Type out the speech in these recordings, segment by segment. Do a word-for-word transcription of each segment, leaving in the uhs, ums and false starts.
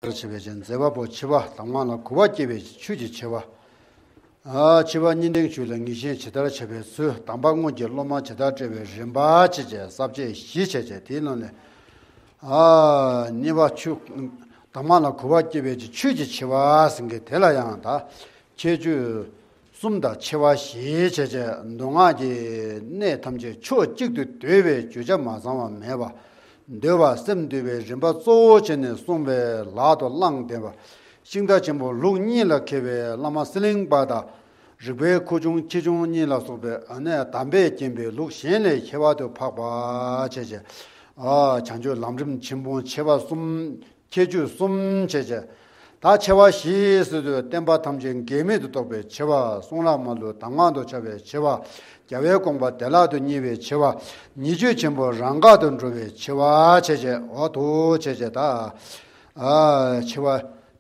ལྟར་བྱེད་པའི་ཕྱིར། མཛད་པ་པོ་འཆི་བ་དང་མ་ལ་གུས་པ་བསྐྱེད་པའི་ཆོས་ཀྱི་འཆི་བ། ཨ། འཆི་བ་གཉིས་ལྡན་ཆོས་ལ་ངེས་ཤེས་ཇི་ལྟར་བྱེད་པའི་ཚུལ། དམ་པ་དངོས་ཀྱི་སློབ་མ་ཇི་ལྟར་བཀྲི་བའི་རིམ་པ་བཅས་ཀྱི་ས་བཅད་བཞི་བྱས་བྱས་དེའི་ནང་ནས། ཨ། གཉིས་པ་ཆོས་དང་མ་ལ་གུས་པ་བསྐྱེད་པའི་ཆོས་ཀྱི་འཆི་བ་ཟེར་མཁན་དེ་ལ་ཡང་ད་ཁྱད་ཆོས་གསུམ་དང་འཆི་བ་བཞི་བྱས་བྱས་མདོ་སྔགས་ཀྱི་གནད་ཐམས་ཅད་ཕྱོགས་གཅིག་ཏུ་བསྡུས་པའི་བརྗོད་བྱ་མ་ཚང་བ་མེད་པ། འདུལ་བ་སེམས་འདུལ་བའི་རིམ་པ་གཙོ་བོ་བྱས་ནས་གསུངས་པའི་ལག་ཏུ་བླངས་བསྟན་པ། ཤིང་རྟ་ཆེན་པོ་ལུགས་གཉིས་ལ་མཁས་པའི་བླ་མ་གསེར་གླིང་པ་དང་། རིག་པའི་ཁུ་བྱུག་ཆེ་ཆུང་གཉིས་ལ་སོགས་པའི་ཨ་ནི་དམ་པས་མཁྱེན་པའི་ལུགས་གཞན་ལས་ཁྱད་པར་དུ་འཕགས་པ་བྱས་བྱས། ཨ། བྱང་ཆུབ་ལམ་རིམ་ཆེན་པོ་འཆི་བ་གསུམ། ཁྱད་ཆོས་གསུམ་བྱས་བྱས། ད་འཆི་བ་བཞི་ཟེར་དུས་བསྟན་པ་ཐམས་ཅད་འགལ་མེད་དུ་རྟོགས་པའི་འཆི་བ། གསུང་རབ་མ་ལུས་གདམས་ངག་ཏུ་འཆར་བའི་འཆི་བ། རྒྱལ་བའི་དགོངས་པ་བདེ་བླག་ཏུ་རྙེད་པའི་འཆི་བ། ཉེས་སྤྱོད་ཆེན་པོ་རང་འགག་ཏུ་འགྲོ་བའི་འཆི་བ་བྱས་བྱས། འོ་དུ་བྱས་བྱས་ད། ཨ། འཆི་བ་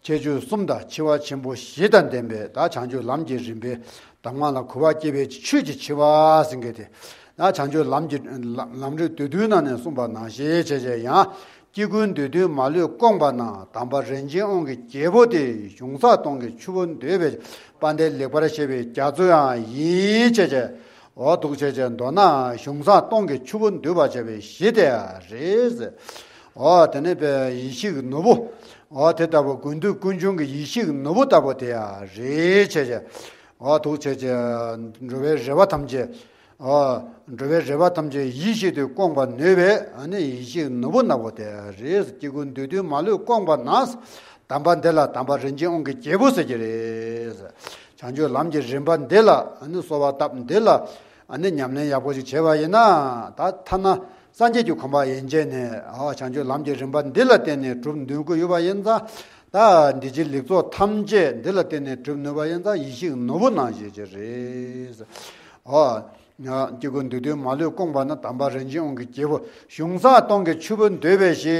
ཁྱད་ཆོས་གསུམ་དང་འཆི་བ་ཆེན་པོ་བཞི་དང་ལྡན་པའི་ད་བྱང་ཆུབ་ལམ་གྱི་རིམ་པའི་གདམས་ངག་ལ་གུས་པ་བསྐྱེད་པའི་ཆོས་ཀྱི་འཆི་བ་ཟེར་མཁན་དེ། ད་བྱང་ཆུབ་ལམ་གྱི་ལམ་རིམ་བསྡུས་དོན་ནང་ནས་གསུངས་པ་ནང་བཞིན་བྱས་བྱས་ཡང་། སྐྱེ་ཀུན་འདོད་དོན་མ་ལུས་སྐོང་བ་ན། དམ་པ་རིན་ཆེན་དབང་གི་རྒྱལ་པོ་དེ། གཞུང་ས་སྟོང་གི་ཆུ་བོ་འདུས་པའི། དཔལ་ལྡན་ལེགས་པར་བཤད་པའི་རྒྱ་མཚོ་ཡང་ཡིན་བྱས་བྱས། འོ་འདུག་བྱས་བྱས་མདོར་ན་གཞུང་ས་སྟོང་གི་ཆུ་བོ་འདུས་པར་བྱ་བའི་གཞི་དེ་རེད། འོ་དེ་ནས་པའི་ཡེ་ཤེས་ཀྱི་ནོར་བུ། འོ་དེ་ལྟ་བུ་ཀུན་འདུས་ཀུན་འབྱུང་གི་ཡེ་ཤེས་ཀྱི་ནོར་བུ་ལྟ་བུ་དེ་ཡང་རེད་བྱས་བྱས། འོ་འདུག་བྱས་བྱས་འགྲོ་བའི་རེ་བ་ཐམས་ཅད། འོ། འགྲོ་བའི་རེ་བ་ཐམས་ཅད་ཡིད་བཞིན་དུ་སྐོང་བར་ནུས་པའི་ཨ་ནི་ཡེ་ཤེས་ནོར་བུ་ནག་པོ་དེ་རེད། སྐྱེ་ཀུན་འདོད་དོན་མ་ལུས་སྐོང་བ་ན། དམ་པ་འདི་ལ་དམ་པ་རིན་ཆེན་དབང་གི་རྒྱལ་པོ་ཟེར་གྱི་རེད། བྱང་ཆུབ་ལམ་གྱི་རིམ་པ་འདི་ལ་ཨ་ནི་གསོལ་བ་བཏབ། འདི་ལ་ཨ་ནི་ཉམས་ལེན་ཡག་པོ་ཞིག་བྱས་པ་ཡིན་ན། ད་ཐ་ན་སངས་རྒྱས་ཀྱི་གོ་འཕང་ཡན་ཆད་ནས། ཨ། བྱང་ཆུབ་ལམ་གྱི་རིམ་པ་འདི་ལ་བརྟེན་ནས་གྲུབ་འདོད་ཀྱི་ཡོད་པ་ཡིན་ཙང་། ད་འདི་ཕྱི་ལེགས་ཚོགས་ཐམས་ཅད་འདི་ལ་བརྟེན་ནས་གྲུབ་ནུས་པ་ཡིན་ཙང་ཡེ་ཤེས་ནོར་བུ་ནང་བཞིན་གྱི་རེད། ཨོ། སྐྱེ་ཀུན་འདོད་དོན་མ་ལུས་སྐོང་བ་ན། དམ་པ་རིན་ཆེན་དབང་གི་རྒྱལ་པོ། གཞུང་ས་སྟོང་གི་ཆུ་བོ་འདུས་པའི་གཞི་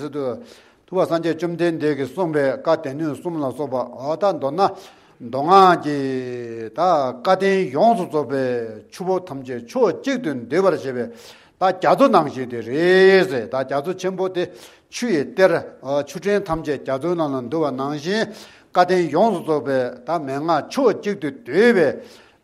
ཟེར་དུས། ཐུབ་པ་སངས་རྒྱས་བཅོམ་ལྡན་འདས་ཀྱིས་གསུངས་པའི་བཀའ་སྡེ་སྣོད་གསུམ་ལ་སོགས་པ། འོ་ད་མདོར་ན་མདོ་སྔགས་ཀྱི་ད་བཀའ་བསྟན་ཡོངས་སུ་རྫོགས་པའི་ཆུ་བོ་ཐམས་ཅད་ཕྱོགས་གཅིག་ཏུ་འདུས་པར་བྱེད་པའི་ད་རྒྱ་མཚོ་ནང་བཞིན་དེ་རེད་ཟེར། ད་རྒྱ་མཚོ་ཆེན་པོ་དེ་ཆུ་ཡི་གཏེར། ཆུ་ཕྲན་ཐམས་ཅད་རྒྱ་མཚོའི་ནང་ལ་འདུ་བ་ནང་བཞིན། བཀའ་བསྟན་ཡོངས་སུ་རྫོགས་པའི་ད་མན་ངག་ཕྱོགས་གཅིག་ཏུ་འདུས་པའི།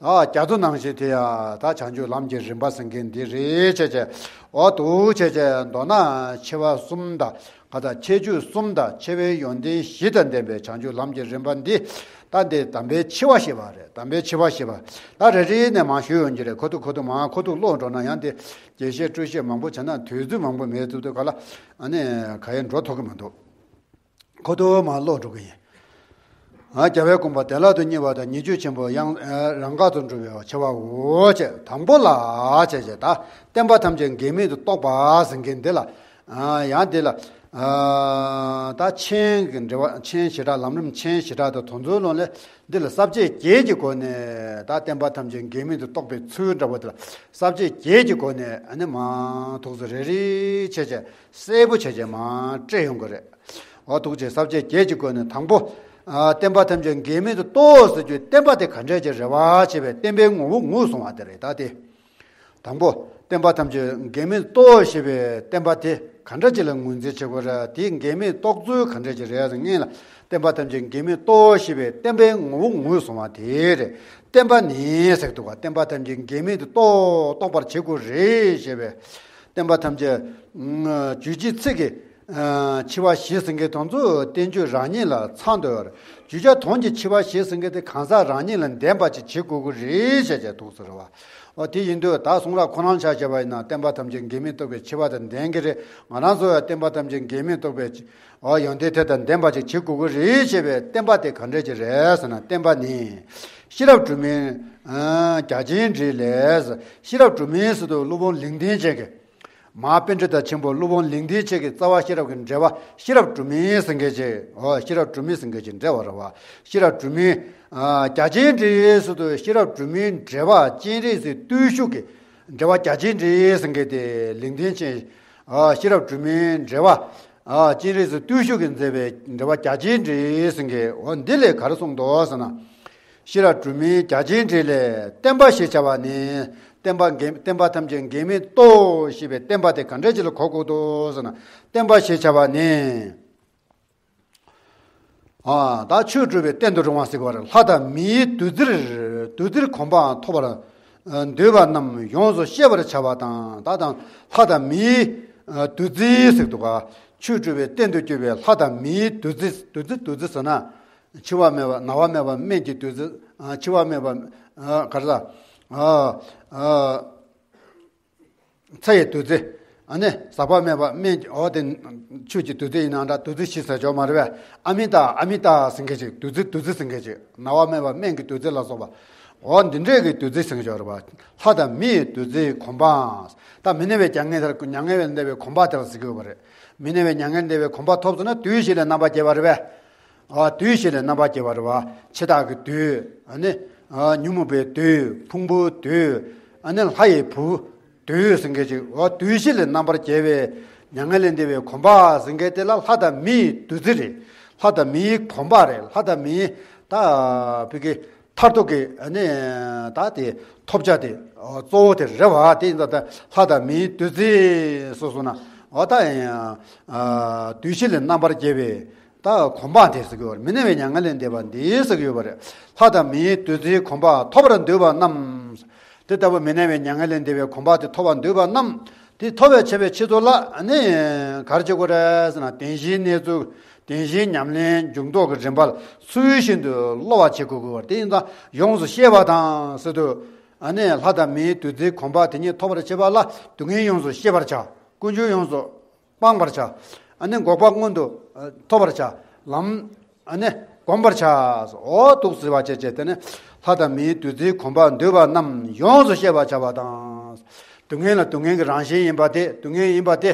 ཨ། རྒྱ་མཚོ་ནང་བཞིན་དེ་ཡང་ད་བྱང་ཆུབ་ལམ་གྱི་རིམ་པ་ཟེར་མཁན་འདི་རེད་བྱས་བྱས། འོ་འདུག་བྱས་བྱས་མདོར་ན་འཆི་བ་གསུམ་དང་། ག་ད་ཁྱད་ཆོས་གསུམ་དང་འཆི་བའི་ཡོན་ཏན་བཞི་དང་ལྡན་པའི་བྱང་ཆུབ་ལམ་གྱི་རིམ་པ་འདི། ད་འདི་དམ་པའི་འཆི་བ་ཞེས་པ་རེད། དམ་པའི་འཆི་བ་ཞེས་པ། ད་རེ་རེ་ནས་མར་ཞུ་ཡོང་གི་རེད། ཁོ་ཐུག་ཁོ་ཐུག་མར་ཁོ་ཐུག་ཀློག་འགྲོ་ན་ཡང་དེ་རྒྱས་བཤད་སྤྲོས་བཤད་མང་པོ་བྱས་ན་དུས་ཚོད་མང་པོ་མེད་ཚུལ་དུ་ག་ལ་ཨ་ནི་ག་ཡེ་འགྲོ་ཐུབ་ཀྱི་མི་འདུག་ཁོ་ཐུག་མར་ཀློག་འགྲོ་གི་ཡིན། ཨ། རྒྱལ་བའི་དགོངས་པ་བདེ་བླག་ཏུ་རྙེད་པ་དང་། ཉེས་སྤྱོད་ཆེན་པོ་ཡང་རང་འགག་ཏུ་འགྲོ་བའི་འཆི་བའོ་ཅེས། དང་པོ་ལ་བྱས་བྱས་ད་བསྟན་པ་ཐམས་ཅད་འགལ་མེད་དུ་རྟོགས་པ་ཟེར་མཁན་འདི་ལ། ཨ། ཡང་འདི་ལ། ཨ། ད་མཆན་གྱི་འགྲེལ་པ། མཆན་བྱེ་བྲག་ལམ་རིམ་མཆན་བྱེ་བྲག་དང་དོན་ཚུལ་ལོན་ལས་འདི་ལ་ས་བཅད་བརྒྱད་ཀྱི་སྒོ་ནས། ད་བསྟན་པ་ཐམས་ཅད་འགལ་མེད་དུ་རྟོགས་པའི་ཚུལ་འདྲ་པོ་དེ་ལ་ས་བཅད་བརྒྱད་ཀྱི་སྒོ་ནས་ཨ་ནི་མར་ཐུགས་སུ་རེ་རེ་བྱས་བྱས་གསལ་པོ་བྱས་བྱས་མར་བཀྲལ་ཡོང་གི་རེད། འོ་འདུག་བྱས་ས་བཅད་བརྒྱད་ཀྱི་སྒོ་ནས་དང་པོ། ཨ། བསྟན་པ་ཐམས་ཅད་འགལ་མེད་དུ་རྟོགས་ཟེར་རྒྱུ་བསྟན་པ་དེ་ག་འདྲས་ཀྱི་རེད་བ་ཞེས་པའི་བསྟན་པའི་ངོ་བོ་ངོས་བཟུང་བ་དེ་རེད། ད་དེ་དང་པོ་བསྟན་པ་ཐམས་ཅད་འགལ་མེད་རྟོགས་ཞེས་པའི་བསྟན་པ་དེ་ག་འདྲ་ཅིག་ལ་ངོས་འཛིན་བྱེད་དགོས་རེད། དེའི་འགལ་མེད་རྟོགས་ཚུལ་ག་འདྲ་ཅིག་རེད་ཟེར་སྔོན་ལ། བསྟན་པ་ཐམས་ཅད་འགལ་མེད་རྟོགས་ཞེས་པའི་བསྟན་པའི་ངོ་བོ་ངོས་བཟུང་བ་དེ་རེད། བསྟན་པ་ནི་ཟེར་འདུག་ག་བསྟན་པ་ཐམས་ཅད་འགལ་མེད་དུ་རྟོགས་རྟོགས་པར་བྱེད་དགོས་རེད་ཞེས་པའི། བསྟན་པ་ཐམས་ཅད། ཨ། རྗོད་བྱེད་ཚིག་གི། ཨ། འཆི་བ་ཞི་ཟེར་མཁན་དེ་ཚོ་བསྟན་བཅོས་རང་ཉིད་ལ་ཚང་འདུག་ཡོད་རེད། བརྗོད་བྱ་དོན་གྱི་འཆི་བ་ཞི་ཟེར་མཁན་དེ་གང་ཟག་རང་ཉིད་ལ་ལྡན་པ་ཅིག་བྱེད་དགོས་ཀྱི་རེད་ཅེས་བྱས་འདུག་ཟེར་བ། འོ་དེ་ཡིན་དུས་ད་གསུང་རབ་ཁོ་རང་ཆ་བཞག་པ་ཡིན་ན་བསྟན་པ་ཐམས་ཅད་འགལ་མེད་རྟོགས་པའི་འཆི་བ་དང་ལྡན་གྱི་རེད། ང་རང་ཚོ་ཡང་བསྟན་པ་ཐམས་ཅད་འགལ་མེད་རྟོགས་པའི། འོ་ཡོན་ཏན་དེ་དང་ལྡན་པ་ཅིག་བྱེད་དགོས་ཀྱི་རེད་ཅེས་པའི་བསྟན་པ་དེ་ག་འདྲས་ཅིག་རེད་ཟེར་ན། བསྟན་པ་ནི་ཤེས་རབ་སྒྲོན་མེའི། ཨ། རྒྱ་ཆེན་འགྲེལ་ལས། ཤེས་རབ་སྒྲོན་མེ་ཟེར་དུས་སློབ་དཔོན་ལིང་བསྟན་ཆེན་གྱི། མ་པཎྜི་ཏ་ཆེན་པོ་སློབ་དཔོན་ལིང་བསྟན་ཆེན་གྱི་རྩ་བ་ཤེས་རབ་ཀྱི་འགྲེལ་པ་ཤེས་རབ་སྒྲོན་མེ་ཟེར་མཁན་ཅིག་འོ་ཤེས་རབ་སྒྲོན་མེ་ཟེར་མཁན་ཅིག་འགྲེལ་བ་རེད་བ། ཤེས་རབ་སྒྲོན་མེ། ཨ། རྒྱ་ཆེན་འགྲེལ་ཟེར་དུས་ཤེས་རབ་སྒྲོན་མེའི་འགྲེལ་པ་སྤྱན་རས་གཟིགས་བརྟུལ་ཞུགས་ཀྱི་འགྲེལ་པ་རྒྱ་ཆེན་འགྲེལ་ཟེར་མཁན་དེ་ལིང་བསྟན་ཆེན། ཨ། ཤེས་རབ་སྒྲོན་མེའི་འགྲེལ་པ། ཨ། སྤྱན་རས་གཟིགས་བརྟུལ་ཞུགས་ཀྱིས་མཛད་པའི་འགྲེལ་པ་རྒྱ་ཆེན་འགྲེལ་ཟེར་མཁན། འོ་འདི་ལས་ག་རེ་གསུངས་འདུག་ཟེར་ན། ཤེས་རབ་སྒྲོན་མེའི་རྒྱ་ཆེན་འགྲེལ་ལས། བསྟན་པ་ཞེས་བྱ་བ་ནི། བསྟན་པ་འགལ། བསྟན་པ་ཐམས་ཅད་འགལ་མེད་རྟོགས་ཞེས་པའི་བསྟན་པ་དེ་ག་འདྲ་ཅིག་ལ་གོ་དགོས་འདུག་ཟེར་ན། བསྟན་པ་ཞེས་བྱ་བ་ནི། ཨ། ད་ཆོས་སྒྲུབ་པའི་རྟེན་དུ་རུང་བ་ཟེར་གྱི་ཡོད་རེད། ལྷ་དང་མིའི་བདུད་རྩིར། བདུད་རྩིའི་གོ་འཕང་ཐོབ་པར་འདོད་པ་རྣམས་ཡོངས་སུ་ཤེས་པར་བྱ་བ་དང་། ད་དང་ལྷ་དང་མིའི་བདུད་རྩི་ཟེར་འདུག་ག་ཆོས་སྒྲུབ་པའི་རྟེན་དུ་གྱུར་པའི་ལྷ་དང་མིའི་བདུད་རྩི། བདུད་རྩི། བདུད་རྩི་ཟེར་ན། འཆི་བ་མེད་པ། ན་བ་མེད་པ། སྨན་གྱི་བདུད་རྩི། ཨ། འཆི་བ་མེད་པ། ཨ། ག་རེ་ཟ། ཨ། ཨ། ཚེ་ཡི་བདུད་རྩི། ཨ་ནི་ཟག་པ་མེད་པ། སྨན་གྱི། འོ་དེ་ཆོས་ཀྱི་བདུད་རྩི་ཡིན་ན་འདྲ། བདུད་རྩི་བཞི་ཟེར་ཆོག་མ་རེད་པས། ཨ་མི་ཏ། ཨ་མི་ཏ་ཟེར་མཁན་ཅིག་བདུད་རྩི། བདུད་རྩི་ཟེར་མཁན་ཅིག་ན་བ་མེད་པ། སྨན་གྱི་བདུད་རྩི་ལ་སོགས་པ། འོ་འདི་འདྲས་ཀྱི་བདུད་རྩི་ཟེར་གྱི་ཡོད་རེད་པ། ལྷ་དང་མི་ཡི་བདུད་རྩིའི་གོ་འཕང་། ད་མི་གནས་པའི་མྱ་ངན་ལས། མྱ་ངན་ལས་འདས་པའི་གོ་འཕང་དེ་ལ་ཟེར་གྱི་ཡོད་པ་རེད། མི་གནས་པའི་མྱ་ངན་ལས་འདས་པའི་གོ་འཕང་ཐོབ་སོང་ན་བདུད་བཞི་ལས་རྣམ་པར་རྒྱལ་བ་རེད་པས། ཨ། བདུད་བཞི་ལས་རྣམ་པར་རྒྱལ་བ་རེད་པ། འཆི་བདག་གི་བདུད། ཨ་ནི། ཨ། ཉོན་མོངས་པའི་བདུད། ཕུང་པོའི་བདུད། ཨ་ནི་ལྷ་ཡི་བུ། བདུད་ཟེར་མཁན་ཅིག་འོ་བདུད་བཞི་ལས་རྣམ་པར་རྒྱལ་བའི་མྱ་ངན་ལས་འདས་པའི་གོ་འཕང་ཟེར་མཁན་དེ་ལ་ལྷ་དང་མི་ཡི་བདུད་རྩི་རེད། ལྷ་དང་མིའི་གོ་འཕང་རེད། ལྷ་དང་མིའི། ད་བོད་ཀྱི་མཐར་ཐུག་གི། ཨ་ནི་ད་དེ་ཐོབ་བྱ་དེ་གཙོ་བོ་དེ་རེད་པ། དེ་ཡིན་ཙང་ད་ལྷ་དང་མིའི་བདུད་རྩི་སོ་སོ་ན། འོ་ད་ཡང་བདུད་བཞི་ལས་རྣམ་པར་རྒྱལ་བའི། ད་གོ་འཕང་དེ་ཟེར་གྱི་ཡོད་རེད། མི་གནས་པའི་མྱ་ངན་ལས་འདས་པ་འདི་ཟེར་གྱི་ཡོད་པ་རེད། ལྷ་དང་མིའི་བདུད་རྩིའི་གོ་འཕང་ཐོབ་པར་འདོད་པ་རྣམས། དེ་ལྟ་བུ་མི་གནས་པའི་མྱ་ངན་ལས་འདས་པའི་གོ་འཕང་དེ་ཐོབ་པར་འདོད་པ་རྣམས། དེ་ཐོབ་པར་བྱ་བའི་ཆེད་དུ་ལ་ནི་ག་རེ་བྱེད་དགོས་རེད་ཟེར་ན། བདེན་བཞིའི་གནས་ཚུལ། བདེན་བཞིའི་ཉམས་ལེན། འཇུག་ལྡོག་གི་རིམ་པ་ཚུལ་བཞིན་དུ་སློབ་པར་བྱེད་དགོས་ཀྱི་ཡོད་པ་རེད། དེ་ཡིན་ཙང་ཡོངས་སུ་ཤེས་པ་དང་ཟེར་དུས། ཨ་ནི་ལྷ་དང་མིའི་བདུད་རྩིའི་གོ་འཕང་དེ་ཉིད་ཐོབ་པར་བྱེད་པ་ལ་སྡུག་བསྔལ་ཡོངས་སུ་ཤེས་པར་བྱ། ཀུན་འབྱུང་ཡོངས་སུ་སྤང་བར་བྱ། ཨ་ནི་འགོག་པ་མངོན་དུ་ཐོབ་པར་བྱ། ལམ། ཨ་ནི་བསྒོམ་པར་བྱ། འོ་འདུག་ཟེར་བ་བྱས་བྱས། དེ་ནི་ལྷ་དང་མིའི་བདུད་རྩིའི་གོ་འཕང་འདོད་པ་རྣམས་ཡོངས་སུ་ཤེས་པར་བྱ་བ་དང་། སྡུག་བསྔལ་ལ་སྡུག་བསྔལ་གྱི་རང་བཞིན་ཡིན་པ་དེ། སྡུག་བསྔལ་ཡིན་པ་དེ།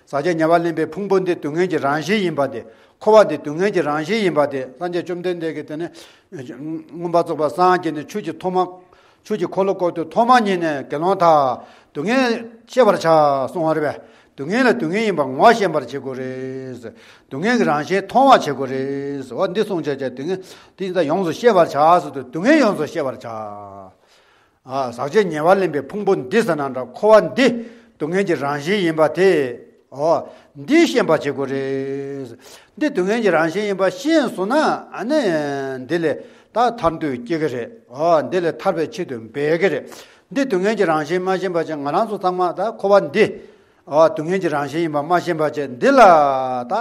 ཟག་བཅས་ཉེ་བར་ལེན་པའི་ཕུང་པོ་འདི་སྡུག་བསྔལ་གྱི་རང་བཞིན་ཡིན་པ་དེ། འཁོར་བ་འདི་སྡུག་བསྔལ་གྱི་རང་བཞིན་ཡིན་པ་དེ། སངས་རྒྱས་བཅོམ་ལྡན་འདས་ཀྱིས་དེ་ནི་མངོན་པར་རྫོགས་པར་སངས་རྒྱས་ནས་ཆོས་ཀྱི་ཐོག་མ། ཆོས་ཀྱི་འཁོར་ལོ་བསྐོར་དུས་ཐོག་མ་ཉིད་ནས་དགེ་སློང་དག་སྡུག་བསྔལ་ཤེས་པར་བྱ་གསུང་བ་རེད་པས། སྡུག་བསྔལ་ལ་སྡུག་བསྔལ་ཡིན་པ་ངོ་ཤེས་པར་བྱེད་དགོས་རེད། སྡུག་བསྔལ་གྱི་རང་བཞིན་མཐོང་བར་བྱེད་དགོས་རེད། འོ་འདི་གསུངས་བྱས་བྱས། སྡུག་བསྔལ་དེ་ཡིན་ཙང་ཡོངས་སུ་ཤེས་པར་བྱ་ཟེར་དུས་སྡུག་བསྔལ་ཡོངས་སུ་ཤེས་པར་བྱ། ཨ། ཟག་བཅས་ཉེ་བར་ལེན་པའི་ཕུང་པོ་འདི་ཟེར་ན་འདྲ། འཁོར་བ་འདི་སྡུག་བསྔལ་གྱི་རང་བཞིན་ཡིན་པ་དེ། འོ། འདི་ཤེས་པར་བྱེད་དགོས་རེད། འདི་སྡུག་བསྔལ་གྱི་རང་བཞིན་ཡིན་པ་ཤེས་སོང་ན། ཨ་ནི་འདི་ལས་ད་ཐར་འདོད་སྐྱེ་གི་རེད། འོ། འདི་ལས་ཐར་པའི་ཆེད་དུ་འབད་གི་རེད། འདི་སྡུག་བསྔལ་གྱི་རང་བཞིན་མ་ཤེས་པ་ཅིག་ང་རང་ཚོ་ཚང་མ་ད་འཁོར་བ་འདི། འོ། སྡུག་བསྔལ་གྱི་རང་བཞིན་ཡིན་པ་མ་ཤེས་པ་ཅིག་འདི་ལ་ད་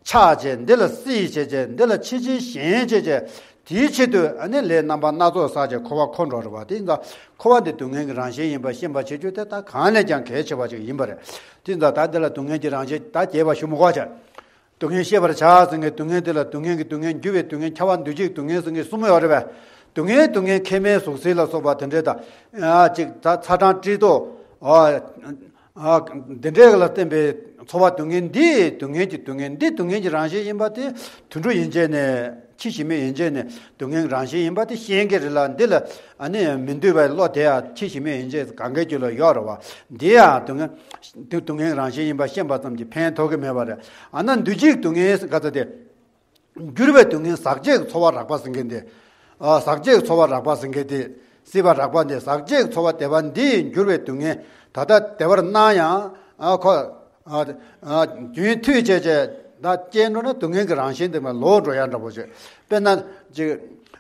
ཆགས་བྱས། འདི་ལ་སྲིད་བྱས་བྱས། འདི་ལ་འཆི་ཆེན་ཞེན་བྱས་བྱས། དེའི་ཆེད་དུ་ཨ་ནི་ལས་རྣམ་པ་སྣ་ཚོགས་བསགས་བྱས་འཁོར་བར་འཁོར་འགྲོ་རེད་པ། དེ་ཡིན་ཙང་འཁོར་བ་འདི་སྡུག་བསྔལ་གྱི་རང་བཞིན་ཡིན་པ་ཤེས་པ་བྱེད་རྒྱུ་དེ་ད་གང་ལས་ཀྱང་གལ་ཆེ་བ་ཅིག་ཡིན་པ་རེད། དེ་ཡིན་ཙང་ད་འདི་ལ་སྡུག་བསྔལ་གྱི་རང་བཞིན་ད་རྒྱས་པ་ཞུ་མི་དགོས་བྱས། སྡུག་བསྔལ་ཤེས་པར་བྱ་ཟེར་མཁན། སྡུག་བསྔལ་དེ་ལ་སྡུག་བསྔལ་གྱི་སྡུག་བསྔལ། འགྱུར་བའི་སྡུག་བསྔལ། ཁྱབ་པ་འདུ་བྱེད་ཀྱི་སྡུག་བསྔལ་ཟེར་མཁན་གསུམ་ཡོད་རེད་པས། སྡུག་བསྔལ། སྡུག་བསྔལ་མཁལ་མའི་ཟུག་གཟེར་ལ་སོགས་པ་དེ་འདྲས་དང་། ཨ། ཅིག་ད་ཚ་གྲང་དཀྲིས་ཏོག་ཨ། ཨ། འདི་འདྲས་ལ་བརྟེན་པའི་ཚོར་བ་སྡུག་བསྔལ་འདི་སྡུག་བསྔལ་གྱི་སྡུག་བསྔལ། འདི་སྡུག་བསྔལ་གྱི་རང་བཞིན་ཡིན་པ་དེ་དུད་འགྲོ་ཡན་ཆད་ནས། འཆི་ཞིང་མེད་ཡན་ཆད་ནས་སྡུག་བསྔལ་གྱི་རང་བཞིན་ཡིན་པ་དེ་ཤེས་ཀྱི་རེད་ལ། འདི་ལ་ཨ་ནི་མི་འདོད་པའི་བློ་དེ་ཡང་འཆི་ཞིང་མེད་ཡན་ཆད་གང་གའི་རྒྱུད་ལ་ཡོད་རེད་པ། འདི་ཡང་སྡུག་བསྔལ། འདི་སྡུག་བསྔལ་གྱི་རང་བཞིན་ཡིན་པ་ཤེས་པ་ཙམ་གྱིས་ཕན་ཐོགས་ཀྱི་མེད་པ་རེད། ཨ་ན་འདུ་བྱེད་སྡུག་བསྔལ་ག་ཚོད་དེ། འགྱུར་བའི་སྡུག་བསྔལ། ཟག་བཅས་ཀྱི་ཚོར་བ་རགས་པ་ཟེར་མཁན་དེ། ཨ། ཟག་བཅས་ཀྱི་ཚོར་བ་རགས་པ་ཟེར་མཁན་དེ། སྲིད་པ་རགས་པ་འདི། ཟག་བཅས་ཀྱི་ཚོར་བ་དེ་བ་འདི་འགྱུར་བའི་སྡུག་བསྔལ། ད་ལྟ་བདེ་བར་སྣང་ཡང་། ཨ། ཁོ། ཨ། ཨ། རྒྱུན་མཐུད་བྱས་བྱས་ད་སྐྱེས་འགྲོ་ན་སྡུག་བསྔལ་གྱི་རང་བཞིན་དེ་མར་ལོག་འགྲོ་ཡ་འདྲ་པོ་ཅིག་དཔེར་ན་ཅིག་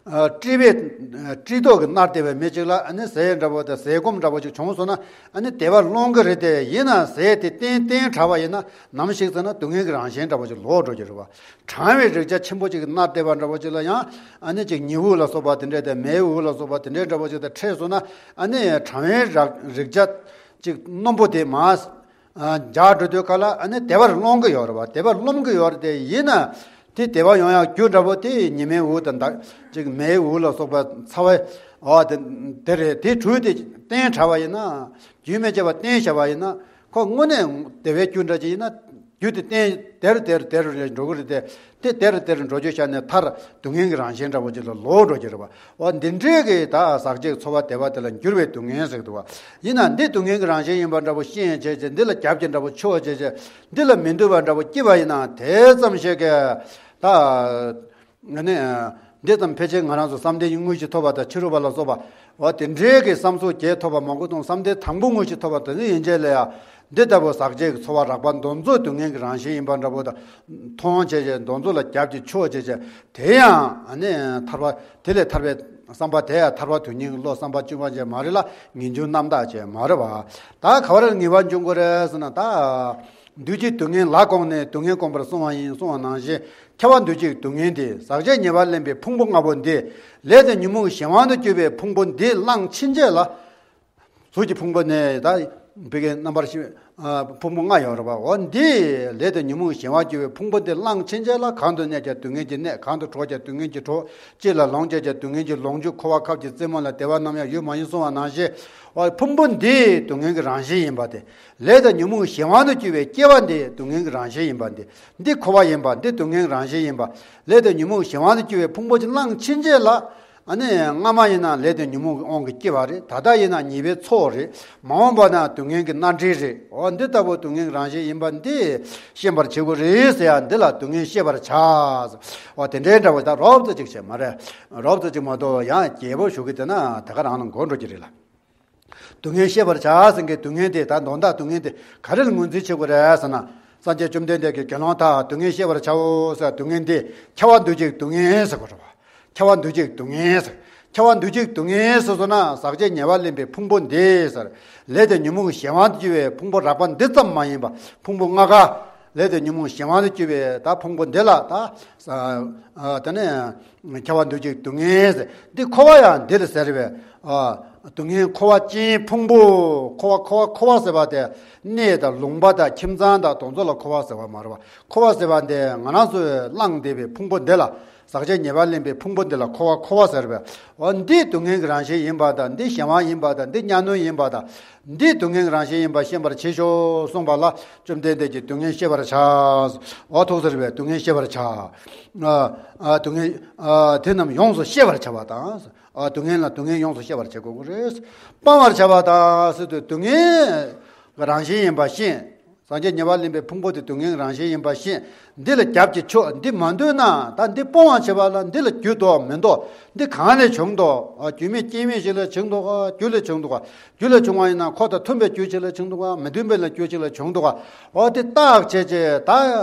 ཨ། དཀྲིས་པའི། ཨ། དཀྲིས་ཏོག་གིས་མནར་བསྡད་པའི་མི་ཅིག་ལ་ཨ་ནི་ཟས་འདྲ་པོ་དང་ཟས་སྐོམ་འདྲ་པོ་ཅིག་བྱུང་སོང་ན་ཨ་ནི་བདེ་བར་རློམ་གྱི་རེད་དེ། ཡིན་ན་ཟས་དེ་བསྟེན་བསྟེན་དྲགས་པ་ཡིན་ན་ནམ་ཞིག་ཟེར་ན་སྡུག་བསྔལ་གྱི་རང་བཞིན་འདྲ་པོ་ཅིག་ལོག་འགྲོ་གི་རེད་པ། གྲང་བའི་རེག་བྱ་ཆེན་པོ་ཅིག་གིས་མནར་བསྡད་པ་འདྲ་པོ་ཅིག་ལ་ཡང་ཨ་ནི་ཅིག་ཉི་འོད་ལ་སོགས་པ་དེ་འདྲས་དང་མེའི་འོད་ལ་སོགས་པ་དེ་འདྲས་འདྲ་པོ་ཅིག་དང་འཕྲད་སོང་ན། ཨ་ནི་གྲང་བའི་རེག་རེག་བྱ་ཅིག་རྣོན་པོ་དེ་མར། ཨ། འཇགས་འགྲོ་དུས་ག་ལ་ཨ་ནི་བདེ་བར་རློམ་གྱི་ཡོད་རེད་པ། བདེ་བར་རློམ་གྱི་ཡོད་རེད་དེ། ཡིན་ན་དེ་བདེ་བ་ཡོང་ཡག་རྒྱུ་འདྲ་པོ་དེ་ཉི་མའི་འོད་དང་འདྲ་ཅིག་མེའི་འོད་ལ་སོགས་པ་ཚ་བའི། ཨ། དེ་དེ་རེད། དེ་དྲོད་དེ་བསྟེན་དྲགས་པ་ཡིན་ན། རྒྱུན་མི་ཆད་པར་བསྟེན་བཞག་པ་ཡིན་ན། ཁོ་དངོས་གནས་བདེ་བའི་རྒྱུ་འདྲ་ཅིག་ཡིན་ན། རྒྱུ་དེ་བསྟེན། དེ་རུ་དེ་རུ་དེ་རུ་འགྲོ་གི་རེད་དེ། དེ་དེ་རུ་དེ་རུ་འགྲོ་རྒྱུ་བཞག་ནས་མཐར་སྡུག་བསྔལ་གྱི་རང་བཞིན་འདྲ་པོ་ཅིག་ལ་ལོག་འགྲོ་གི་རེད་པ། འོ་འདི་འདྲའི་གི་ད་ཟག་བཅས་ཚོར་བ་དེ་བ་དེ་ལ་འགྱུར་བའི་སྡུག་བསྔལ་ཟེར་གི་འདུག་པ། ཡིན་ན་འདི་སྡུག་བསྔལ་གྱི་རང་བཞིན་ཡིན་པ་འདྲ་པོ་ཤེས་བྱས་བྱས། འདི་ལ་རྒྱབ་ཀྱི་འདྲ་པོ་ཆོག་བྱས་བྱས། འདི་ལ་མི་འདོད་པ་འདྲ་པོ་སྐྱེས་པ་ཡིན་ན། དེ་ཙམ་ཞིག་གི་ད་ཨ་ནི་འདི་ཙམ་ཕལ་ཆེར་ང་རང་ཚོ་བསམ་གཏན་དངོས་གཞི་ཐོབ་པ་དང་ཕྱི་རོལ་པ་ལ་སོགས་པ། འོ་དེ་འདྲའི་གི་བསམ་ཚུལ་བརྒྱད་ཐོབ་པ་མང་པོ་དང་། བསམ་གཏན་དང་པོ་དངོས་གཞི་ཐོབ་པ་དེ་ནི་ཡན་ཆད་ལ་ཡང་ འདི་ལྟ་བུ་ཟག་བཅས་ཀྱི་ཚོར་བ་རགས་པ་འདི་ཚོ་སྡུག་བསྔལ་གྱི་རང་བཞིན་ཡིན་པ་འདྲ་པོ་དང་། མཐོང་བྱས་བྱས་འདི་ཚོ་ལ་རྒྱབ་ཀྱིས་ཕྱོགས་བྱས་བྱས་དེ་ཡང་ཨ་ནི་ཐར་པ་དེ་ལས་ཐར་པའི་བསམ་པ་དེ་ཡང་ཐར་པ་དོན་གཉེར་གྱི་བློ་བསམ་པ་བཅོས་མ་བྱས་མ་རེད་ལ། ངེས་འབྱུང་རྣམ་དག་བྱས་མ་རེད་བ། ད་ག་བ་རེ་ལ་ངེས་པ་འབྱུང་དགོས་རེད་ཟེར་ན། ད་འདུས་བྱས་སྡུག་བསྔལ་ལ་དགོངས་ནས་སྡུག་བསྔལ་སྒོམ་པར་གསུངས་པ་ཡིན་གསུངས་པ་ནང་བཞིན། ཁྱབ་པ་འདུས་བྱས་སྡུག་བསྔལ་དེ་ཟག་བཅས་ཉེས་པ་ལེན་པའི་ཕུང་པོ་ལྔ་པོ་འདི། ལས་དང་ཉོན་མོངས་གཞན་དབང་དུ་གྱུར་པའི་ཕུང་པོ་འདི་བླངས་ཕྱིན་ཆད་ལ། གཟུགས་ཀྱི་ཕུང་པོ་ནས་ད་བི་ཀའི་རྣམ་པར་ཤེས། ཨ། ཕུང་པོ་ལྔ་ཡོད་རེད་པ། འོ་འདི་ལས་དང་ཉོན་མོངས་གཞན་དབང་གྱུར་པའི་ཕུང་པོ་འདི་བླངས་ཕྱིན་ཆད་ལ། གང་དུ་གནས་ཀྱང་སྡུག་བསྔལ་གྱིས་གནས། གང་དུ་གྲོལ་ཀྱང་སྡུག་བསྔལ་གྱིས་གྲོལ། ཅི་ལ་ལོངས་སྤྱད་ཀྱང་སྡུག་བསྔལ་གྱིས་ལོངས་སྤྱོད། འཁོར་བ་ཁབ་ཀྱི་རྩེ་མོ་ལ། བདེ་བ་ནམ་ཡང་ཡོད་མ་ཡིན་གསུངས་པ་ནང་བཞིན། འོ་ཕུང་པོ་འདི་སྡུག་བསྔལ་གྱི་རང་བཞིན་ཡིན་པ་དེ། ལས་དང་ཉོན་མོངས་གཞན་དབང་དུ་གྱུར་པའི་སྐྱེ་བ་འདི་སྡུག་བསྔལ་གྱི་རང་བཞིན་ཡིན་པ་འདི། འདི་འཁོར་བ་ཡིན་པ་འདི་སྡུག་བསྔལ་གྱི་རང་བཞིན་ཡིན་པ། ལས་དང་ཉོན་མོངས་གཞན་དབང་དུ་གྱུར་པའི་ཕུང་པོ་ཅིག་བླངས་ཕྱིན་ཆད་ལ། ཨ་ནི་སྔ་མ་ཡིན་ན་ལས་དང་ཉོན་མོངས་ཀྱི་དབང་གིས་སྐྱེ་བ་རེད། ད་ལྟ་ཡིན་ན་ཉེས་པའི་ཚོགས་རེད། མ་འོངས་པ་ན་སྡུག་བསྔལ་གྱི་སྣ་འདྲེན་རེད། འོ་འདི་ལྟ་བུ་སྡུག་བསྔལ་རང་བཞིན་ཡིན་པ་འདི་ཤེས་པར་བྱེད་དགོས་རེད་ཟེར་ཡ། འདི་ལ་སྡུག་བསྔལ་ཤེས་པར་བྱ། འོ་དེ་འདྲའི་འདྲ་བ་ད་རོབ་ཙམ་ཅིག་བྱས་མ་རེད། རོབ་ཙམ་ཅིག་མ་གཏོགས་ཡང་རྒྱས་པོ་ཞུ་གི་དེ་ན་ད་ག་རང་ལ་མགོ་འགྲོ་གི་རེད་ལ། སྡུག་བསྔལ་ཤེས་པར་བྱ་ཟེར་མཁན་སྡུག་བསྔལ་དེ། ད་དོན་དག་སྡུག་བསྔལ་དེ་ག་རེ་ལ་ངོས་འཛིན་བྱེད་དགོས་རེད་ཟེར་ན། སངས་རྒྱས་བཅོམ་ལྡན་འདས་ཀྱིས་དགེ་སློང་དག་སྡུག་བསྔལ་ཤེས་པར་བྱའོ་ཟེར། སྡུག་བསྔལ་འདི་ཁྱབ་པ་འདུ་བྱེད་སྡུག་བསྔལ་ཟེར་དགོས་རེད་བ། ཁྱབ་པ་འདུ་བྱེད་སྡུག་བསྔལ་ཟེར། ཁྱབ་པ་འདུ་བྱེད་སྡུག་བསྔལ་ཟེར་སོང་ན་ཟག་བཅས་ཉེས་པ་ལེན་པའི་ཕུང་པོ་འདི་ཟེར། ལས་དང་ཉོན་མོངས་གཞན་དབང་དུ་གྱུར་པའི་ཕུང་པོ་རགས་པ་འདི་ཙམ་མ་ཡིན་པ། ཕུང་པོ་ལྔ་ཀ་ལས་དང་ཉོན་མོངས་གཞན་དབང་དུ་གྱུར་པའི་ད་ཕུང་པོ་འདི་ལ་ད། ཨ། དེ་ནས་ཁྱབ་པ་འདུ་བྱེད་སྡུག་བསྔལ་ཟེར། འདི་འཁོར་བ་ཡང་འདི་ལ་ཟེར་བས། ཨ། སྡུག་བསྔལ་འཁོར་བ་ཅན་ཕུང་པོ། འཁོར་བ་འཁོར་བ་འཁོར་བ་ཟེར་བ་དེ་གནས་དང་ལུང་པ་དང་ཁྱིམ་ཚང་དང་དེ་ཚོ་ལ་འཁོར་བ་ཟེར་བ་མ་རེད་བ། འཁོར་བ་ཟེར་བ་འདི་ང་རང་ཚོས་བླངས་བསྡད་པའི་ཕུང་པོ་འདི་ལ། ཟག་བཅས་ཉེས་པ་ལེན་པའི་ཕུང་པོ་འདི་ལ་འཁོར་བ་འཁོར་བ་ཟེར་བས། འོ་འདི་སྡུག་བསྔལ་གྱི་རང་བཞིན་ཡིན་པ་དང་། འདི་གཞན་དབང་ཡིན་པ་དང་། འདི་གཉའ་གནོན་ཡིན་པ་དང་། འདི་སྡུག་བསྔལ་གྱི་རང་བཞིན་ཡིན་པ་ཤེས་པར་བྱེད་ཤོག་གསུངས་པ་ལ། བཅོམ་ལྡན་འདས་ཀྱིས་སྡུག་བསྔལ་ཤེས་པར་བྱ། འོ་ཐུགས་ཟེར་བས་སྡུག་བསྔལ་ཤེས་པར་བྱ། ཨ། ཨ། སྡུག་བསྔལ། ཨ། དེ་རྣམས་ཡོངས་སུ་ཤེས་པར་བྱ་བ་དང་། ཨ། སྡུག་བསྔལ་ལ་སྡུག་བསྔལ་ཡོངས་སུ་ཤེས་པར་བྱེད་དགོས་ཀྱི་རེད། སྤང་བར་བྱ་བ་དང་ཟེར་དུས་སྡུག་བསྔལ་གྱི་རང་བཞིན་ཡིན་པ་ཤེས། ཟག་བཅས་ཉེས་པ་ལེན་པའི་ཕུང་པོ་དེ་སྡུག་བསྔལ་རང་བཞིན་ཡིན་པ་ཤེས། འདི་ལ་རྒྱབ་ཀྱིས་ཕྱོགས། འདི་མ་འདོད་ན་ད་འདི་སྤོང་བར་བྱེད་པ་ལ། འདི་ལ་རྒྱུ་འདུག་མི་འདུག་འདི་གང་ལས་བྱུང་འདུག་ཨ། རྒྱུ་མེད་རྐྱེན་མེད་ཞིག་ལས་བྱུང་འདུག་ག་རྒྱུ་ལས་བྱུང་འདུག་ག་རྒྱུ་ལས་བྱུང་བ་ཡིན་ན་ཁོ་དང་མཐུན་པའི་རྒྱུ་ཅིག་ལས་བྱུང་འདུག་ག་མི་མཐུན་པའི་ལ་རྒྱུ་ཅིག་ལས་བྱུང་འདུག་ག་འོ་དེ་བརྟག་བྱས་བྱས། ད་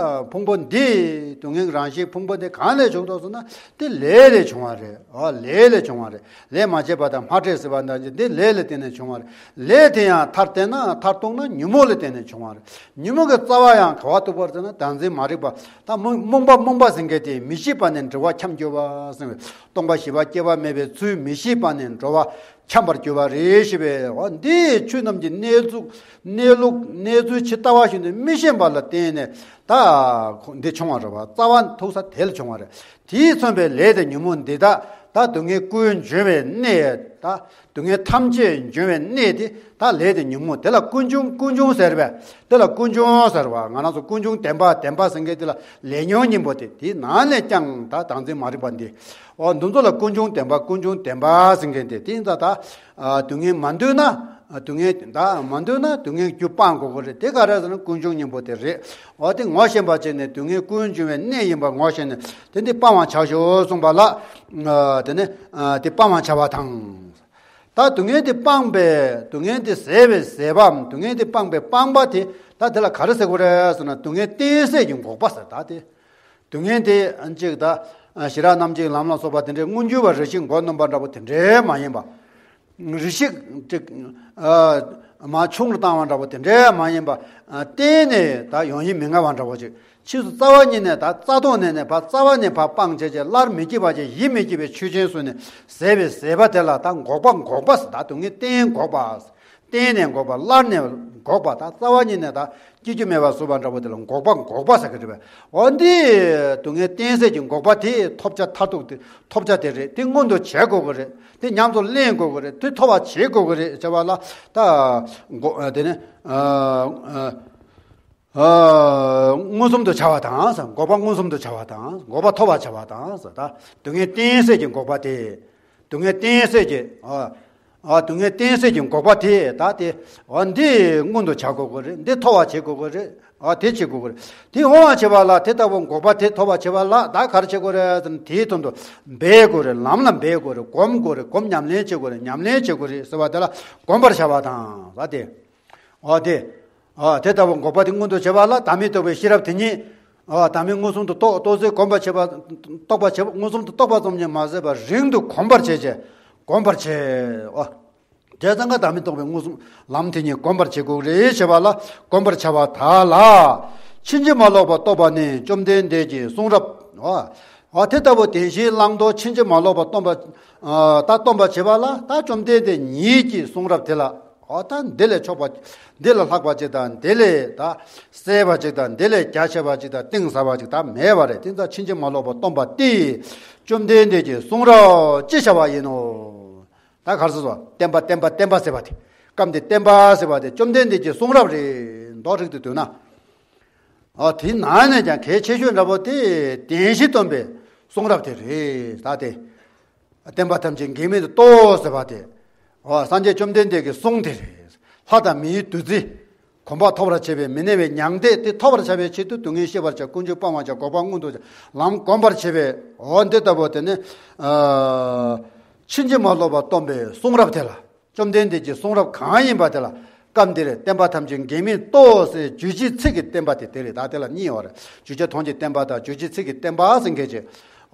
ཕུང་པོ་འདི་སྡུག་བསྔལ་རང་བཞིན་ཕུང་པོ་འདི་གང་ལས་བྱུང་འདུག་ཟེར་ན། དེ་ལས་ལས་བྱུང་བ་རེད། ཨ། ལས་ལས་བྱུང་བ་རེད། ལས་མ་བྱས་པ་དང་སྨ་རེ་ཟེར་བ་འདྲ་ཅིག་འདི་ལས་ལ་བརྟེན་ནས་བྱུང་བ་རེད། ལས་དེ་ཡང་མཐར་བལྟས་ན། མཐར་གཏུགས་ན་ཉོན་མོངས་ལ་བརྟེན་ནས་བྱུང་བ་རེད། ཉོན་མོངས་ཀྱི་རྩ་བ་ཡང་ག་པར་གཏུགས་པ་རེད་ཟེར་ན། བདག་འཛིན་མ་རིག་པ། ད་རྨོངས་རྨོངས་པ་རྨོངས་པ་ཟེར་མཁན་དེ་མི་ཤེས་པ་ནས་འགྲོ་བ་འཁྱམས་གྱུར་པ་ཟེར་བའི། སྟོང་པ་ཞི་བ་སྐྱེ་བ་མེད་པའི་ཚུལ་མི་ཤེས་པ་ནས་འགྲོ་བ་འཁྱམས་པར་གྱུར་པ་རེད་ཞེས་པས། འོ་འདི་ཆོས་རྣམས་ཀྱི་གནས་ལུགས། གནས་ལུགས། གནས་ཚུལ་ཇི་ལྟ་བ་བཞིན་དུ་མི་ཤེས་པ་ལ་བརྟེན་ནས་ད་འདི་བྱུང་བ་རེད་པ། རྩ་བ་ཐུག་ས་དེ་ལ་བྱུང་བ་རེད། དེས་མཚོན་པའི་ལས་དང་ཉོན་མོངས་འདི་དག་ད་སྡུག་བསྔལ་ཀུན་འབྱུང་བའི་གནས། ད་སྡུག་བསྔལ་ཐམས་ཅད་འབྱུང་བའི་གནས་དེ་ད་ལས་དང་ཉོན་མོངས་དེ་ལ་ཀུན་འབྱུང་། ཀུན་འབྱུང་ཟེར་བས། དེ་ལ་ཀུན་འབྱུང་ཟེར་བ། ང་རང་ཚོ་ཀུན་འབྱུང་བདེན་པ། བདེན་པ་ཟེར་མཁན་དེ་ལ་ལས་ཉོན་གཉིས་པོ་དེ། དེའི་ནང་ནས་ཀྱང་ད་བདག་འཛིན་མ་རིག་པ་འདི། འོ་འདི་ཚོ་ལ་ཀུན་འབྱུང་བདེན་པ། ཀུན་འབྱུང་བདེན་པ་ཟེར་མཁན་དེ། དེ་ཡིན་ཙང་ད་ཨ་སྡུག་བསྔལ་མ་འདོད་ན། སྡུག་བསྔལ་ད་མ་འདོད་ན་སྡུག་བསྔལ་རྒྱུ་སྤང་དགོས་ཀྱི་རེད། དེ་ག་རེ་ཟེར་ན་ཀུན་འབྱུང་གཉིས་པོ་དེ་རེད། འོ་དེ་ངོ་ཤེས་པ་བྱས་ནས་སྡུག་བསྔལ་ཀུན་འབྱུང་བའི་གནས་ཡིན་པ་ངོ་ཤེས་ནས་དེ་འདི་སྤང་བར་བྱ་ཞོག་གསུངས་པ་ལ། ཨ་དེ་ནས་ཨ་དེ་སྤང་བར་བྱ་བ་དང་། ད་སྡུག་བསྔལ་དེ་སྤངས་པའི། སྡུག་བསྔལ་དེ་ཟད་པའི་ཟད་པའམ། སྡུག་བསྔལ་དེ་སྤངས་པའི་སྤངས་པ་དེ། ད་དེ་ལ་ག་རེ་ཟེར་དགོས་རེད་ཟེར་ན། སྡུག་བསྔལ་གཏན་ཟད་ཀྱི་འགོག་པ་ཟེར། ད་དེ་སྡུག་བསྔལ་དེ་ཨ་ཅིག་ད་ཨ་ཞི་རགས་རྣམ་འབྱེད་ལམ་ལ་སོགས་པ་དེ་འདྲའི་མངོན་གྱུར་བ་རེ་ཞིག་མགོ་གནོན་པ་འདྲ་པོ་དེ་འདྲའི་མ་ཡིན་པ། རེ་ཞིག་ཅིག་ཨ་མར་ཆུང་རུ་བཏང་བ་འདྲ་པོ་དེ་འདྲའི་མ་ཡིན་པ། ཨ་གཏན་ནས་ད་ཡོང་ཡིན་མི་ངེས་པ་འདྲ་པོ་ཅིག་ཕྱིས་སུ་རྩ་བ་ཉིད་ནས། ད་རྩ་ཐོག་ནས་ནས་ཕར་རྩ་བ་ནས་ཕར་སྤངས་བྱས་བྱས། སླར་མི་སྐྱེ་བ་བྱས། ཡིད་མི་སྐྱེ་བའི་ཆོས་ཅན་སུ་ནས་ཟད་པའི་ཟད་པ་དེ་ལ་ད་འགོག་པ་འགོག་པ་ཟེར། ད་སྡུག་བསྔལ་གཏན་འགོག་པ། གཏན་ནས་འགོག་པ། སླར་ནས་འགོག་པ། ད་རྩ་བ་ཉིད་ནས་ད་སྐྱེ་རྒྱུ་མེད་པར་བཟོ་བ་འདྲ་པོ་དེ་ལ་འགོག་པ་འགོག་པ་ཟེར་གྱི་རེད་པས། འོ་འདི་སྡུག་བསྔལ་གཏན་ཟད་ཀྱི་འགོག་པ་དེ་ཐོབ་བྱ་མཐར་ཐུག་དེ། ཐོབ་བྱ་དེ་རེད། དེ་མངོན་དུ་བྱེད་དགོས་ཀྱི་རེད། དེ་ཉམས་སུ་ལེན་དགོས་ཀྱི་རེད། དེ་ཐོབ་པ་བྱེད་དགོས་ཀྱི་རེད་ཟེར་བ་ལ། ད་འགོག་དེ་ནས་ཨ་ཨ། ཨ་མངོན་སུམ་དུ་བྱ་བ་དང་ཟེར། འགོག་པ་མངོན་སུམ་དུ་བྱ་བ་དང་། འགོག་པ་ཐོབ་པར་བྱ་བ་དང་ཟེར། ད་སྡུག་བསྔལ་གཏན་ཟད་ཀྱི་འགོག་པ་དེ། སྡུག་བསྔལ་གཏན་ཟད་ཀྱི་ཨ་ཨ་སྡུག་བསྔལ་གཏན་ཟད་ཀྱི་འགོག་པ་དེ། ད་དེ་ཨ་འདི་མངོན་དུ་བྱ་དགོས་ཀྱི་རེད། འདི་ཐོབ་པར་བྱེད་དགོས་ཀྱི་རེད། ཨ་དེ་བྱེད་དགོས་ཀྱི་རེད། དེ་འོང་བར་བྱེད་པ་ལ། དེ་ལྟ་བུ་འགོག་པ་དེ་ཐོབ་པར་བྱེད་པ་ལ་ད་ག་རེ་བྱེད་དགོས་རེད་ཟེར་ན། དེའི་དོན་དུ་འབད་དགོས་རེད། ལམ་ལ་འབད་དགོས་རེད། སྒོམ་དགོས་རེད། སྒོམ་ཉམས་ལེན་བྱེད་དགོས་རེད། ཉམས་ལེན་བྱེད་དགོས་རེད་ཟེར་བ་དེ་ལ་སྒོམ་པར་བྱ་བ་དང་། ད་དེ་ཨ་དེ། ཨ་དེ་ལྟ་བུ་འགོག་པ་དེ་མངོན་དུ་བྱེད་པ་ལ་བདག་མེད་རྟོགས་པའི་ཤེས་རབ་དེ་ཉིད། ཨ་བདག་མེད་མངོན་སུམ་དུ་རྟོགས་རྟོགས་ཚེ་གོམས་པར་བྱེད་པ་རྟོགས་པར་བྱེད་པ་མངོན་སུམ་དུ་རྟོགས་པ་ཙམ་ཉིད་མ་ཟད་པར་རིང་དུ་གོམས་པར་བྱེད་ཅེས་གོམས་པར་བྱེད། ཨ། དེ་ཙང་ཀ་བདག་མེད་རྟོགས་པའི་མངོན་སུམ་ལམ་དེ་ཉིད་གོམས་པར་བྱེད་དགོས་རེད་ཞེས་པ་ལ་གོམས་པར་བྱ་བ་དག་ལ། ཕྱིན་ཅི་མ་ལོག་པར་རྟོགས་པ་ནི་བཅོམ་ལྡན་འདས་ཀྱི་གསུང་རབ། ཨ་དེ་ལྟ་བུ་བདེན་བཞིའི་བླང་དོར་ཕྱིན་ཅི་མ་ལོག་པར་སྟོན་པ། ད་སྟོན་པར་བྱེད་པ་ལ་ད་བཅོམ་ལྡན་འདས་ཉིད་ཀྱི་གསུང་རབ་དེ་ལ། ཨོ་ད་འདི་ལས་ཆོག་པ། འདི་ལས་ལྷག་པ་ཅིག་དང་འདི་ལས་ད་གསལ་བ་ཅིག་དང་འདི་ལས་རྒྱ་ཆེ་བ་ཅིག་དང་གཏིང་ཟབ་པ་ཅིག་ད་མེད་པ་རེད། དེ་ཙང་ཕྱིན་ཅི་མ་ལོག་པར་སྟོན་པ་སྟེ། བཅོམ་ལྡན་འདས་ཀྱི་གསུང་རབ་ཅེས་བྱ་བ་ཡིན་ནོ། ད་གར་སོ་སོ་བསྟན་པ་བསྟན་པ་བསྟན་པ་ཟེར་བ་དེ། སྐབས་འདི་བསྟན་པ་ཟེར་བ་དེ་བཅོམ་ལྡན་འདས་ཀྱི་གསུང་རབ་རེད། མདོ་རིག་ཏུ་བསྡུས་ན། ཨོ་དེའི་ནང་ནས་ཀྱང་གལ་ཆེ་ཤོས་འདྲ་པོ་དེ་བདེན་བཞི་སྟོན་པའི་གསུང་རབ་དེ་རེད་ད་དེ། བསྟན་པ་ཐམས་ཅད་འགལ་མེད་དུ་རྟོགས་ཟེར་བ་དེ། འོ་སངས་རྒྱས་བཅོམ་ལྡན་འདས་ཀྱི་གསུང་དེ་རེད། ལྷ་དང་མིའི་བདུད་རྩི། གོམས་པ་ཐོབ་པར་བྱེད་པའི་མི་གནས་པའི་མྱང་འདས་དེ་ཐོབ་པར་བྱ་བའི་ཆེད་དུ་སྡུག་བསྔལ་ཤེས་པར་བྱ། ཀུན་འབྱུང་སྤང་བར་བྱ། འགོག་པ་མངོན་དུ་བྱ། ལམ་གོམས་པར་བྱེད་པའི་འོ་འདི་ལྟ་བུ་དེ་ནི། ཕྱིན་ཅི་མ་ལོག་པར་སྟོན་པའི་གསུང་རབ་དེ་ལ། བཅོམ་ལྡན་འདས་ཀྱི་གསུང་རབ་གང་ཡིན་པ་དེ་ལ། སྐབས་འདིར་བསྟན་པ་ཐམས་ཅད་འགལ་མེད་རྟོགས་ཟེར་རྗོད་བྱེད་ཚིག་གི་བསྟན་པ་དེ་དེ་རེད། ད་དེ་ལ་གཉིས་ཡོད་རེད། བརྗོད་བྱ་དོན་གྱི་བསྟན་པ་དང་རྗོད་བྱེད་ཚིག་གི་བསྟན་པ་ཟེར་མཁན་ཅིག་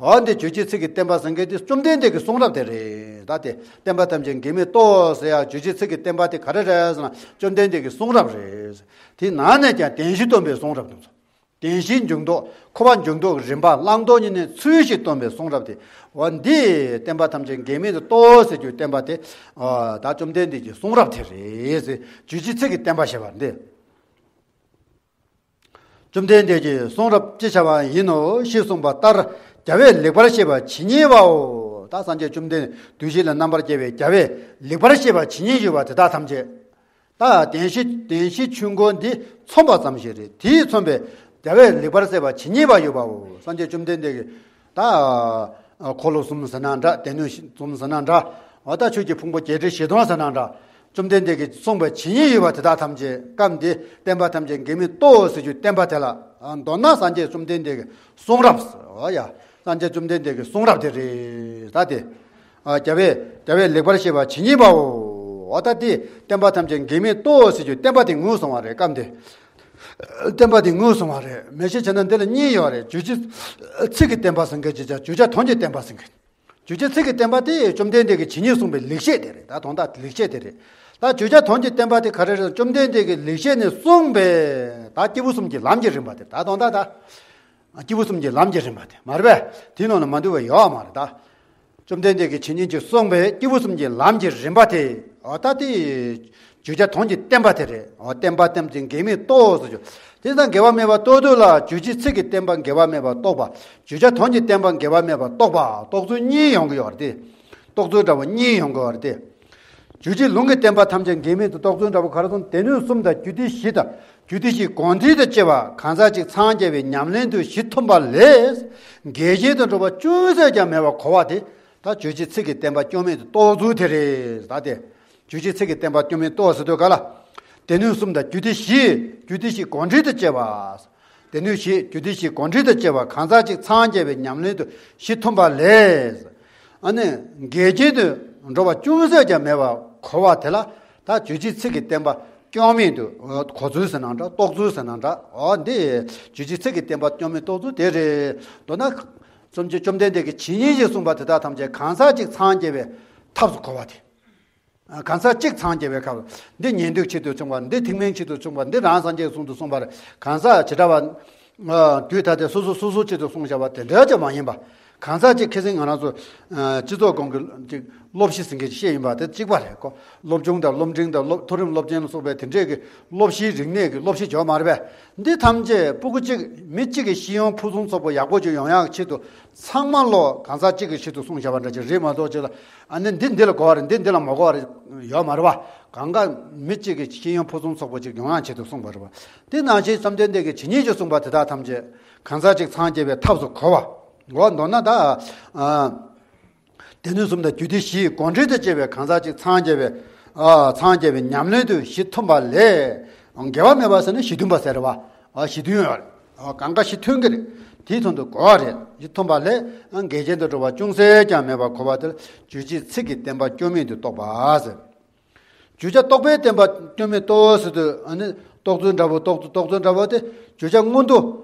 འོ་འདི་རྗོད་བྱེད་ཚིག་གི་བསྟན་པ་ཟེར་མཁན་དེ་བཅོམ་ལྡན་འདས་ཀྱི་གསུང་རབ་དེ་རེད། ད་དེ་བསྟན་པ་ཐམས་ཅད་འགལ་མེད་རྟོགས་ཟེར་ཡག་རྗོད་བྱེད་ཚིག་གི་བསྟན་པ་དེ་ག་རེ་རེད་ཟེར་ན་བཅོམ་ལྡན་འདས་ཀྱི་གསུང་རབ་རེད། དེའི་ནང་ནས་ཀྱང་བདེན་བཞི་སྟོན་པའི་གསུང་རབ་དེ་ཚོ། བདེན་བཞིའི་འཇུག་ལྡོག་འཁོར་བ་འཇུག་ལྡོག་གི་རིམ་པ་བླང་དོར་གཉིས་ནས་ཚུལ་བཞིན་སྟོན་པའི་གསུང་རབ་དེ། འོ་འདི་བསྟན་པ་ཐམས་ཅད་འགལ་མེད་དུ་རྟོགས་ཟེར་རྒྱུའི་བསྟན་པ་དེ། ད་བཅོམ་ལྡན་འདས་ཀྱི་གསུང་རབ་དེ་རེད་ཟེར་རྗོད་བྱེད་ཚིག་གི་བསྟན་པ་ཞེས་པ་འདི། བཅོམ་ལྡན་འདས་ཀྱི་གསུང་རབ་ཅེས་བྱ་བ་ཡིན་ནོ་ཞེས་གསུངས་པ་ལྟར། རྒྱལ་བས་ལེགས་པར་བཤད་པ་ཇི་སྙེད་པའོ། ད་སངས་རྒྱས་བཅོམ་ལྡན་འདུས་བྱས་ལ་རྣམ་པར་རྒྱལ་བའི་རྒྱལ་བས་ལེགས་པར་བཤད་པ་ཇི་སྙེད་ཡོད་པ་དེ་དག་ཐམས་ཅད། ད་བདེན་བཞི་བདེན་བཞི་ཆོས་འཁོར་འདི་མཚོན་པ་ཙམ་ཞིག་རེད། དེས་མཚོན་པའི་རྒྱལ་བས་ལེགས་པར་བཤད་པ་ཇི་སྙེད་པ་ཡོད་པའོ། སངས་རྒྱས་བཅོམ་ལྡན་འདས་ཀྱིས་ད་འཁོར་ལོ་གསུམ་ཟེར་ན་འདྲ། སྡེ་སྣོད་གསུམ་ཟེར་ན་འདྲ། འོ་ད་ཆོས་ཀྱི་ཕུང་པོ་བརྒྱད་ཁྲི་བཞི་སྟོང་ཟེར་ན་འདྲ། བཅོམ་ལྡན་འདས་ཀྱིས་གསུངས་པ་ཇི་སྙེད་ཡོད་པ་དེ་དག་ཐམས་ཅད་སྐབས་འདི་བསྟན་པ་ཐམས་ཅད་འགལ་མེད་རྟོགས་ཟེར་རྒྱུའི་བསྟན་པ་དེ་ལ། མདོར་ན་སངས་རྒྱས་བཅོམ་ལྡན་འདས་ཀྱི་གསུང་རབ། འོ་ཡ། སངས་རྒྱས་བཅོམ་ལྡན་འདས་ཀྱི་གསུང་རབ་དེ་རེད་ད་དེ། རྒྱལ་བས་རྒྱལ་བས་ལེགས་པར་བཤད་པ་ཇི་སྙེད་པའོ། འོ་ད་དེ་བསྟན་པ་ཐམས་ཅད་འགལ་མེད་རྟོགས་ཟེར་རྒྱུ་བསྟན་པ་དེ་ངོས་བཟུང་བ་རེད་སྐབས་འདི། བསྟན་པ་དེ་ངོས་བཟུང་བ་རེད། མེ་ཤེས་བྱས་ན་འདི་ལ་གཉིས་ཡོད་རེད། རྗོད་བྱེད་ཚིག་གི་བསྟན་པ་ཟེར་མཁན་ཅིག་བྱ། བརྗོད་བྱ་དོན་གྱི་བསྟན་པ་ཟེར་མཁན། རྗོད་བྱེད་ཚིག་གི་བསྟན་པ་དེ་བཅོམ་ལྡན་འདས་ཀྱིས་ཇི་སྙེད་གསུངས་པའི་ལེགས་བཤད་དེ་རེད། ད་དོན་དག་ལེགས་བཤད་དེ་རེད། ད་བརྗོད་བྱ་དོན་གྱི་བསྟན་པ་དེ་ག་རེ་རེད། བཅོམ་ལྡན་འདས་ཀྱིས་ལེགས་བཤད་ནས་གསུངས་པའི་ད་སྐྱེས་བུ་གསུམ་གྱི་ལམ་གྱི་རིམ་པ་དེ། ད་དོན་དག་ད། སྐྱེས་བུ་གསུམ་གྱི་ལམ་གྱི་རིམ་པ་དེ་མ་རེད་པས། དེའི་ནང་ལ་མ་འདུས་པ་ཡོད་མ་རེད་ད། བཅོམ་ལྡན་འདས་ཀྱིས་ཇི་སྙེད་ཅིག་གསུངས་པའི་སྐྱེས་བུ་གསུམ་གྱི་ལམ་གྱི་རིམ་པ་དེ། འོ་ད་དེ། བརྗོད་བྱ་དོན་གྱི་བསྟན་པ་དེ་རེད། འོ་བསྟན་པ་ཐམས་ཅད་འགལ་མེད་རྟོགས་ཟེར་རྒྱུ། དེ་ཙམ་འགལ་བ་མེད་པར་རྟོགས་དུས་ལ་རྗོད་བྱེད་ཚིག་གི་བསྟན་པ་འགལ་བ་མེད་པར་རྟོགས་པ། བརྗོད་བྱ་དོན་གྱི་བསྟན་པ་འགལ་བ་མེད་པར་རྟོགས་པ། རྟོགས་ཚུལ་གཉིས་ཡོང་གི་ཡོད་རེད་དེ། རྟོགས་ཚུལ་འདྲ་བོ་གཉིས་ཡོང་གི་ཡོད་རེད་དེ། རྗོད་བྱེད་ལུང་གི་བསྟན་པ་ཐམས་ཅད་འགལ་མེད་དུ་རྟོགས་ཚུལ་འདྲ་བོ་ག་རེ་གསུངས། སྡེ་སྣོད་གསུམ་དང་རྒྱུད་སྡེ་བཞི་དང་རྒྱུད་སྡེ་བཞིའི་དགོངས་འགྲེལ་དང་བཅས་པ་གང་ཟག་གཅིག་འཚང་རྒྱ་བའི་ཉམས་ལེན་དུ་གཞི་མཐུན་པ་ལས། འགལ་རྐྱེན་དུ་འགྲོ་བ་ཅུང་ཟད་ཀྱང་མེད་པར་གོ་བ་དེ། ད་རྗོད་བྱེད་ཚིག་གི་བསྟན་པ་སྐྱོན་མེད་དུ་རྟོགས་ཚུལ་དེ་རེད་ད་དེ། རྗོད་བྱེད་ཚིག་གི་བསྟན་པ་སྐྱོན་མེད་རྟོགས་ཟེར་དུས་ག་ལ། སྡེ་སྣོད་གསུམ་དང་རྒྱུད་སྡེ་བཞི། རྒྱུད་སྡེ་བཞིའི་དགོངས་འགྲེལ་དང་བཅས་པ། སྡེ་སྣོད་བཞི་རྒྱུད་སྡེ་བཞིའི་དགོངས་འགྲེལ་དང་བཅས་པ་གང་ཟག་གཅིག་འཚང་རྒྱ་བའི་ཉམས་ལེན་དུ་གཞི་མཐུན་པ་ལས། ཨ་ནི། འགལ་རྐྱེན་དུ་འགྲོ་བ་ཅུང་ཟད་ཀྱང་མེད་པར་གོ་བ་དེ་ལ། ད་རྗོད་བྱེད་ཚིག་གི་བསྟན་པ་སྐྱོན་མེད་དུ་གོ་ཚུལ་ཟེར་ན་འདྲ། རྟོགས་ཚུལ་ཟེར་ན་འདྲ། འོ་འདི། རྗོད་བྱེད་ཚིག་གི་བསྟན་པ་སྐྱོན་མེད་རྟོགས་ཚུལ་དེ་རེད། མདོར་ན། བཅོམ་ལྡན་བཅོམ་ལྡན་འདས་ཀྱིས་ཇི་སྙེད་ཅིག་གསུངས་པ་དེ་དག་ཐམས་ཅད་གང་ཟག་གཅིག་འཚང་རྒྱ་བའི་ཐབས་སུ་གོ་བ་དེ། གང་ཟག་གཅིག་འཚང་རྒྱ་བའི་ཁབ། འདི་ཉན་ཐོས་ཆེད་དུ་བྱུང་བ། འདི་ཐེག་དམན་ཆེད་དུ་བྱུང་བ། འདི་རང་སངས་རྒྱས་གསུང་དུ་གསུངས་པ་རེད། གང་ཟག་བྱེ་བྲག་པ། དུས་ད་ལྟའི་སོ་སོ་སོ་སོ་ཆེད་དུ་གསུངས་བཞག་པ་དེ་འདྲ་ཅིག་མ་ཡིན་པ། གང་ཟག་གཅིག་ཁ་སང་ང་རང་ཚོ་སྤྱི་ཚོགས་གོང་གི་ཅིག་སློབ་གཞི་ཟེར་མཁན་ཅིག་བཤད་ཡིན་པ་དེ་གཅིག་པ་རེད་ཀོ། སློབ་ཆུང་དང་སློབ་འབྲིང་དང་སློབ་མཐོ་རིམ་སློབ་ཆེན་ལ་སོགས་པའི་དེ་འདྲས་ཀྱི་སློབ་གཞིའི་རིག་གནས་ཀྱི་སློབ་གཞི་ཅིག་ཡོད་མ་རེད་པས། འདི་ཐམས་ཅད་སྤུ་གུ་གཅིག་མི་གཅིག་གི་ཤེས་ཡོན་ཕུན་སུམ་ཚོགས་པོ་ཡག་པོ་ཅིག་ཡོང་ཡག་ཆེད་དུ། ཚང་མ་ལོ་གང་ཟག་གཅིག་གི་ཆེད་དུ་གསུངས་བཞག་པ་འདྲ་ཅིག་རེད་མ་གཏོགས་ཅིག་ལ། ཨ་ནི་འདི་འདི་ལ་གོ་བ་རེད། འདི་འདི་ལ་མ་གོ་བ་རེད་ཡོད་མ་རེད་བ། གང་ག་མི་གཅིག་གི་ཤེས་ཡོན་ཕུན་སུམ་ཚོགས་པོ་ཅིག་ཡོང་ཡག་ཆེད་དུ་གསུངས་པ་རེད་བ། དེ་ནང་བཞིན་བཅོམ་ལྡན་འདས་ཀྱིས་ཇི་སྙེད་ཅིག་གསུངས་པ་དེ་དག་ཐམས་ཅད་གང་ཟག་གཅིག་འཚང་རྒྱ་བའི་ཐབས་སུ་གོ་བ། འོ་མདོར་ན་ད། སྡེ་སྣོད་གསུམ་དང་རྒྱུད་སྡེ་བཞིའི་དགོངས་འགྲེལ་དུ་བཅས་པའི་གང་ཟག་གཅིག་འཚང་རྒྱ་བའི། ཨ་འཚང་རྒྱ་བའི་ཉམས་ལེན་དུ་གཞི་མཐུན་པ་ལས། འགལ་བ་མེད་པ་ཟེར་ན་གཞི་མཐུན་པ་ཟེར་བ། ཨ་གཞི་མཐུན་ཡོད་རེད། ཨ་གང་ག་གཞི་མཐུན་གྱི་རེད། དེའི་དོན་དུ་གོ་བ་རེད། གཞི་མཐུན་པ་ལས། ཨ་འགལ་རྐྱེན་དུ་འགྲོ་བ་ཅུང་ཟད་ཀྱང་མེད་པར་གོ་བ་དེར་རྗོད་བྱེད་ཚིག་གི་བསྟན་པ་སྐྱོན་མེད་དུ་རྟོགས་པ་ཟེར། བརྗོད་བྱ་རྟོག་པའི་བསྟན་པ་སྐྱོན་མེད་རྟོགས་ཟེར་དུས་ཨ་ནི། རྟོགས་ཚུལ་འདྲ་པོ་རྟོགས་ཚུལ་རྟོགས་ཚུལ་འདྲ་པོ་དེ་བརྗོད་བྱ་སྔོན་དུ་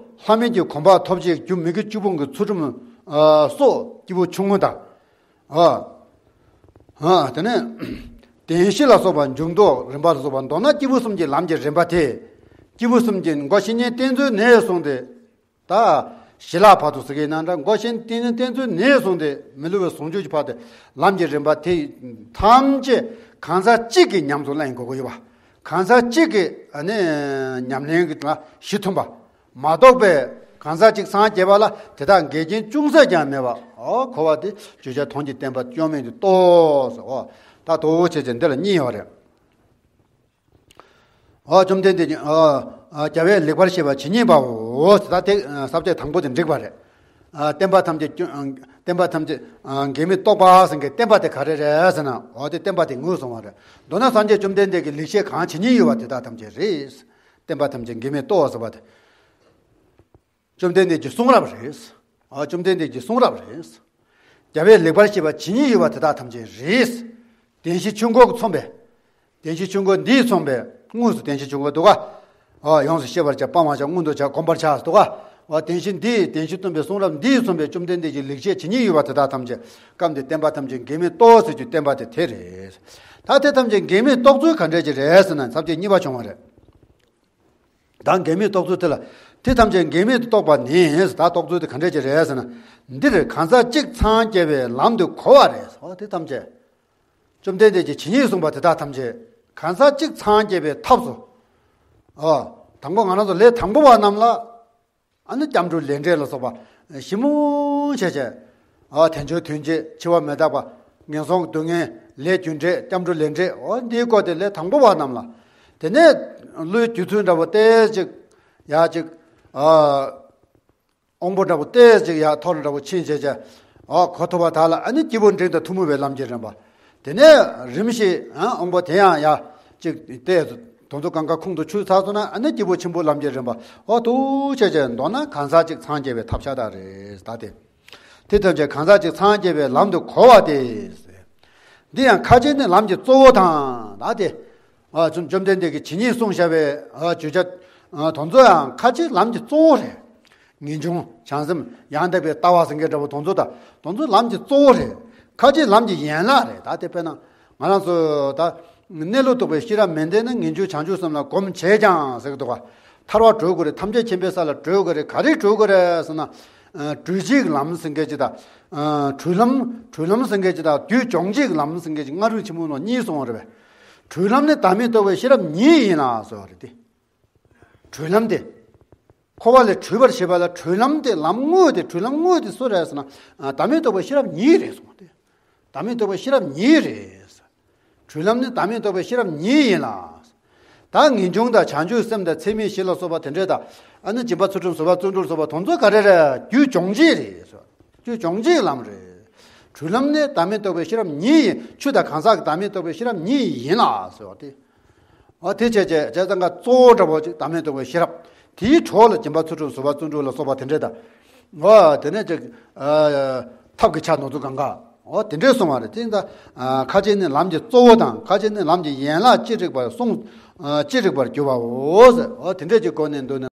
ལྷ་མིན་གྱི་གོ་འཕང་ཐོབ་བྱེད་རྒྱུ་མི་དགེ་བཅུ་སྤོང་གི་ཚུལ་ཁྲིམས་ཨ་སོགས་སྐྱེས་བུ་ཆུང་ངུ་དང་། ཨ་ཨ་དེ་ནས་བདེན་བཞི་ལ་སོགས་པ་འཇུག་ལྡོག་རིམ་པ་ལ་སོགས་པ་མདོར་ན་སྐྱེས་བུ་གསུམ་གྱི་ལམ་གྱི་རིམ་པ་དེ། སྐྱེས་བུ་གསུམ་གྱི་མགོ་བཤེས་གཉེན་བསྟེན་ཚུལ་ནས་བཟུང་སྟེ། ད་ཞི་ལྷག་བར་དུ་ཟེར་གྱི་ཡིན་ན་འདྲ། མགོ་བཤེས་གཉེན་བསྟེན་ཚུལ་ནས་བཟུང་སྟེ་མི་སླུ་བའི་ཟུང་འཇུག་གི་བར་དུ་ལམ་གྱི་རིམ་པ་དེ་ཐམས་ཅད་གང་ཟག་གཅིག་གིས་ཉམས་སུ་ལེན་དགོས་ཀྱི་ཡོད་པ། གང་ཟག་གཅིག་གིས་ཨ་ནི་ཉམས་ལེན་གྱི་ལ་གཞི་མཐུན་པ། མ་རྟོགས་པས་གང་ཟག་གཅིག་སངས་རྒྱས་པ་ལ་དེ་དག་འགལ་རྐྱེན་ཅུང་ཟད་ཀྱང་མེད་པ། ཨོ་གོ་བ་དེ་བརྗོད་བྱ་དོན་གྱི་བསྟན་པ་སྐྱོན་མེད་དུ་རྟོགས་སོ། ཨོ་ད་དོ་བོ་བྱས་ཙང་འདི་ལ་གཉིས་ཡོད་རེད། ཨོ་བཅོམ་ལྡན་འདས་ཀྱིས་ཨོ་ཨོ་རྒྱལ་བས་ལེགས་པར་བཤད་པ་ཇི་སྙེད་པའོ། ད་དེ་ས་བཅད་དང་པོ་དེ་འགྲིག་པ་རེད། ཨ་བསྟན་པ་ཐམས་ཅད་སྐྱོ་ཨ་བསྟན་པ་ཐམས་ཅད་ཨ་འགལ་མེད་རྟོགས་པ་ཟེར་མཁན་བསྟན་པ་དེ་ག་རེ་རེད་ཟེར་ན། འོ་དེ་བསྟན་པ་དེ་ངོས་བཟུང་བ་རེད། མདོར་ན་སངས་རྒྱས་བཅོམ་ལྡན་འདས་ཀྱི་ལེགས་བཤད་གང་ཇི་སྙེད་ཡོད་པ་དེ་དག་ཐམས་ཅད་རེད། བསྟན་པ་ཐམས་ཅད་འགལ་མེད་རྟོགས་ཟེར་བ་དེ་བཅོམ་ལྡན་འདས་ཀྱི་གསུང་རབ་རེད། ཨ་བཅོམ་ལྡན་འདས་ཀྱི་གསུང་རབ་རེད། རྒྱལ་བས་ལེགས་པར་བཤད་པ་ཇི་སྙེད་ཡོད་པ་དེ་དག་ཐམས་ཅད་རེད། བདེན་བཞི་ཆོས་འཁོར་གྱིས་མཚོན་པའི། བདེན་བཞི་ཆོས་འཁོར་འདིས་མཚོན་པའི་དངོས་སུ་བདེན་བཞི་ཆོས་འཁོར་འདུག་ག་ཨ་ཡོངས་སུ་ཤེས་པར་བྱ། སྤང་བར་བྱ། མངོན་དུ་བྱ། བསྒོམ་པར་བྱ་འདུག་ག་ཨ་བདེན་བཞི་འདིས་བདེན་བཞི་སྟོན་པའི་གསུང་རབ་འདིས་མཚོན་པའི་བཅོམ་ལྡན་འདས་ཀྱི་ལེགས་བཤད་ཇི་སྙེད་ཡོད་པ་དེ་དག་ཐམས་ཅད་སྐབས་འདིར་བསྟན་པ་ཐམས་ཅད་འགལ་མེད་རྟོགས་ཟེར་རྒྱུ་བསྟན་པ་དེ་དེ་རེད། ད་དེ་ཐམས་ཅད་འགལ་མེད་རྟོགས་ཚུལ་ག་འདྲས་ཅིག་རེད་ཟེར་ན་ས་བཅད་གཉིས་པ་བྱུང་བ་རེད། ད་འགལ་མེད་རྟོགས་ཚུལ་དེ་ལ། དེ་ཐམས་ཅད་འགལ་མེད་དུ་རྟོགས་པ་ནི། ད་རྟོགས་ཚུལ་དེ་ག་འདྲས་ཅིག་རེད་ཟེར་ན། འདིར་གང་ཟག་གཅིག་འཚང་རྒྱ་བའི་ལམ་དུ་གོ་བ་རེད། འོ་དེ་ཐམས་ཅད། བཅོམ་ལྡན་འདས་ཀྱིས་ཇི་སྙེད་གསུངས་པ་དེ་དག་ཐམས་ཅད་གང་ཟག་གཅིག་འཚང་རྒྱ་བའི་ཐབས་སུ། ཨོ། དང་པོ་ང་རང་ཚོ་ལས་དང་པོ་བ་རྣམས་ལ། ཨ་ནི་སྐྱབས་འགྲོ་ལས་འབྲས་ལ་སོགས་པ་ཞིབ་མོ་བྱས་བྱས། ཨ་དལ་འབྱོར་དོན་བྱེད། འཆི་བ་མི་རྟག་པ། ངན་སོང་སྡུག་བསྔལ། ལས་རྒྱུ་འབྲས། སྐྱབས་འགྲོ་ལས་འབྲས། འོ་འདིའི་སྐོར་དེ་ལས་དང་པོ་བ་རྣམས་ལ། དེ་ནས་བློའི་རྒྱུ་ཚུལ་འདྲ་པོ་ཏོག་ཙམ་ཅིག་ཡ་ཅིག་ཨ་དབང་པོ་འདྲ་པོ་ཏོག་ཙམ་ཅིག་ཡ་མཐོ་རུ་འདྲ་པོ་ཕྱིན་བྱས་བྱས། ཨ་གོ་ཐུབ་པ་དག་ལ་ཨ་ནི་སྐྱེས་བུ་འབྲིང་དང་ཐུན་མོང་བའི་ལམ་གྱི་རིམ་པ། དེ་ནས་རིམ་བཞིན་ཨ་དབང་པོ་དེ་ཡང་ཡ་ཅིག་ཏོག་ཙམ་དོན་དུ་གང་ག་ཁོང་དུ་ཆུད་ཚར་སོང་ན་ཨ་ནི་སྐྱེས་བུ་ཆེན་པོའི་ལམ་གྱི་རིམ་པ། ཨོ་ཐུགས་རྗེ་ཆེ། མདོར་ན་གང་ཟག་གཅིག་འཚང་རྒྱ་བའི་ཐབས་ཤ་སྟག་རེད་ད་དེ། དེ་ཐམས་ཅད་གང་ཟག་གཅིག་འཚང་རྒྱ་བའི་ལམ་དུ་གོ་བ་སྟེ། འདི་ཡང་ཁ་ཅིག་ནི་ལམ་གྱི་གཙོ་བོ་དང་ད་དེ། ཨ་བཅོམ་བཅོམ་ལྡན་འདས་ཀྱིས་ཇི་སྙེད་གསུངས་བཞག་པའི་ཨ་བརྗོད་བྱ་ཨ་དེ་ཚོ་ཡང་ཁ་ཅིག་ལམ་གྱི་གཙོ་བོ་རེད། ངེས་འབྱུང་། བྱང་སེམས། ཡང་དག་པའི་ལྟ་བ་ཟེར་མཁན་འདྲ་པོ་དེ་ཚོ་དང་དེ་ཚོ་ལམ་གྱི་གཙོ་བོ་རེད། ཁ་ཅིག་ལམ་གྱི་ཡན་ལག་རེད། ད་དེ་དཔེར་ན་ང་རང་ཚོ་ད་གནས་ལུགས་རྟོགས་པའི་ཤེས་རབ་མི་ལྡན་ན་ངེས་འབྱུང་བྱང་ཆུབ་སེམས་ལ་གོམས་བྱས་ཀྱང་ཟེར་གི་འདུག་ག་ཐར་པ་བགྲོད་དགོས་རེད། ཐམས་ཅད་མཁྱེན་པའི་ས་ལ་བགྲོད་དགོས་རེད། ག་རེ་བགྲོད་དགོས་རེད་ཟེར་ན། ཨ་གྲོལ་བྱེད་ཀྱི་ལམ་ཟེར་མཁན་ཅིག་དང་། ཨ་གྲོལ་ལམ། གྲོལ་ལམ་ཟེར་མཁན་ཅིག་དང་རྒྱུད་སྦྱོང་བྱེད་ཀྱི་ལམ་ཟེར་མཁན་ཅིག་སྔ་རོལ་ཆེན་པོ་ནང་གཉིས་གསུངས་པ་རེད་པས། གྲོལ་ལམ་ནི་བདག་མེད་རྟོགས་པའི་ཤེས་རབ་ཉིད་ཡིན་ལ་ཟེར་བ་རེད་དེ། གྲོལ་ལམ་དེ། འཁོར་བ་ལས་གྲོལ་བར་བྱེད་པ་ལ་གྲོལ་ལམ་དེ། ལམ་དངོས་དེ། གྲོལ་ལམ་དངོས་དེ་སུ་རེད་ཟེར་ན། ཨ་བདག་མེད་རྟོགས་པའི་ཤེས་རབ་ཉིད་རེད་གསུངས་པ་དེ། བདག་མེད་རྟོགས་པའི་ཤེས་རབ་ཉིད་རེད། གྲོལ་ལམ་ནི་བདག་མེད་རྟོགས་པའི་ཤེས་རབ་ཉིད་ཡིན་ལ། ད་ངེས་འབྱུང་དང་བྱང་ཆུབ་སེམས་དང་ཚད་མེད་བཞི་ལ་སོགས་པ་དེ་འདྲས་དང་། ཨ་ནི་སྦྱིན་པ་ཚུལ་ཁྲིམས་ཟབ་པ་བརྩོན་འགྲུས་ལ་སོགས་པ་དེ་ཚོ་ག་རེ་རེད། རྒྱུད་སྦྱོང་བྱེད་རེད། རྒྱུད་སྦྱོང་བྱེད་ཀྱི་ལམ་རེད། གྲོལ་ལམ་ནི་བདག་མེད་རྟོགས་པའི་ཤེས་རབ་ཉིད་ཡིན། ཆོས་དང་གང་ཟག་གི་བདག་མེད་རྟོགས་པའི་ཤེས་རབ་ཉིད་ཡིན་ལ་ཟེར་བ་སྟེ། འོ་དེ་བྱས་བྱས་བྱས་ཙང་ཀ་གཙོ་བོ་འདྲ་པོ་ཅིག་བདག་མེད་རྟོགས་པའི་ཤེས་རབ། དེའི་གྲོགས་ལ་སྦྱིན་པ་ཚུལ་ཁྲིམས་ཟབ་པ་བརྩོན་འགྲུས་ལ་སོགས་པ་དེ་འདྲས་དང་། འོ་དེ་ནས་ཅིག་ཨ་ཐབས་ཀྱི་ཆ་ནོར་ཚུལ་གང་ག་འོ་དེ་འདྲས་གསུངས་པ་རེད། དེ་ད་ཨ་ཁ་ཅིག་ནི་ལམ་གྱི་གཙོ་བོ་དང་ཁ་ཅིག་ནི་ལམ་གྱི་ཡན་ལག་ཅི་རིགས་པར་གསུངས། ཨ་ཅི་རིགས་པར་གྱུར་པའོ་ཟེར། འོ་དེ་འདྲས་ཀྱི་སྒོ་ནས་འདུག་ནས།